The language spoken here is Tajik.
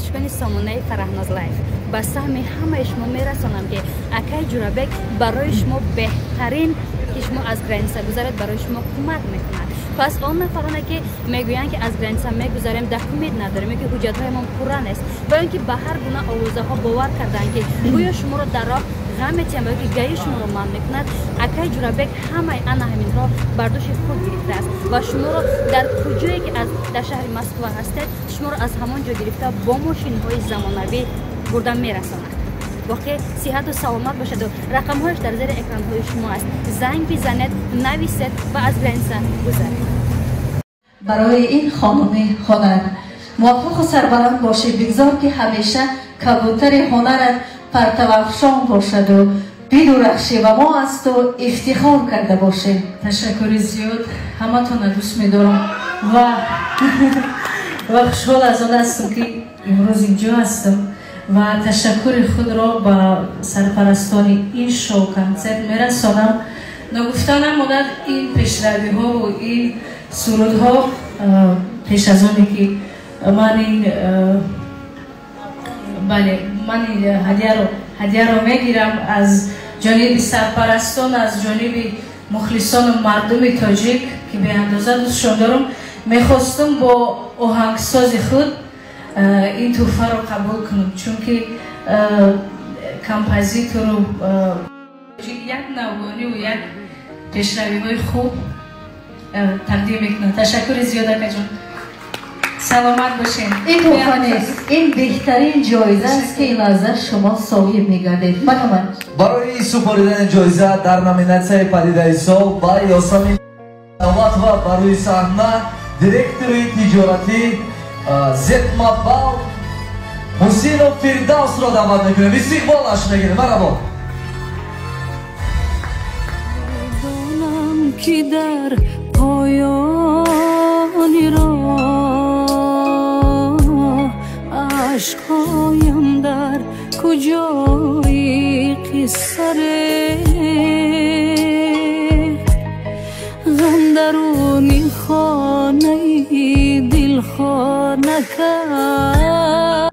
Подписчикони сомонаи Фарахноз Лайф, ба саҳми ҳамаи шумо мерасонам, ки акай Ҷурабек барои шумо беҳтарин, ки шумо аз граница гузаред, барои шумо кӯмак мекунад. Пас он нафароне, ки мегӯянд, ки аз граница мегузарем, документ надорем, ки ҳуҷҷатҳоямон пурра нест, ва ё ин ки ба ҳар гуна овозаҳо бовар карданд, ки гӯё шуморо дар роҳ ғам метиҳанд ва ё ки ГАИ шуморо манъ мекунад, акай Ҷурабек ҳамаи ана ҳаминро бар дӯши худ гирифтааст ва шуморо дар куҷое ки дар шаҳри Москва ҳастед, шуморо аз ҳамон ҷо гирифта бо мошинҳои замонавӣ бурда мерасонад. Воқеъ сиҳату саломат бошаду рақамҳояш дар зери экранҳои шумо аст. Занг бизанед, нависед ва аз граница гузаред. Барои ин хонуми ҳунар муваффақу сарбаланд бошед. Бигзор, ки ҳамеша кабутари ҳунарат партавафшон бошаду бидурахшӣ ва мо аз ту ифтихор карда бошем. Ташаккури зиёд, ҳаматонро дӯст медорам ва хушҳол аз он ҳастам, ки имрӯз инҷо ҳастам, ва ташаккури худро ба сарпарастони ин шоу консерт мерасонам. Ногуфта намонад, ин пешравиҳову ин сурудҳо пеш аз оне ки ман ин, бале, ман ин ҳадияро мегирам аз ҷониби сарпарастон, аз ҷониби мухлисону мардуми тоҷик, ки беандоза дӯстшон дорам, мехостум бо оҳангсози худ ин тӯҳфаро қабул кунам, чунки композитору як навгониву як пешравиҳои хуб тақдим мекунад. Ташаккури зиёд, акаҷон, саломат бошед. Ин тӯҳфа нест, ин беҳтарин ҷоиза аст, ки ин лаҳза шумо соҳиб мегардед. Марҳамат. Барои супоридани ҷоиза дар номинатсияи падидаи сол ба Ёсамин Давлатова ба рӯи саҳна директори тиҷоратӣ Зетмабал Ҳусинов Фирдавсро даъват мекунем. Истиқболаш мегирем. Марҳабо. Донам, ки дар поёни роҳ ашкҳоям дар куҷои қисса рехт, ғам даруни хонаи дилхона кард.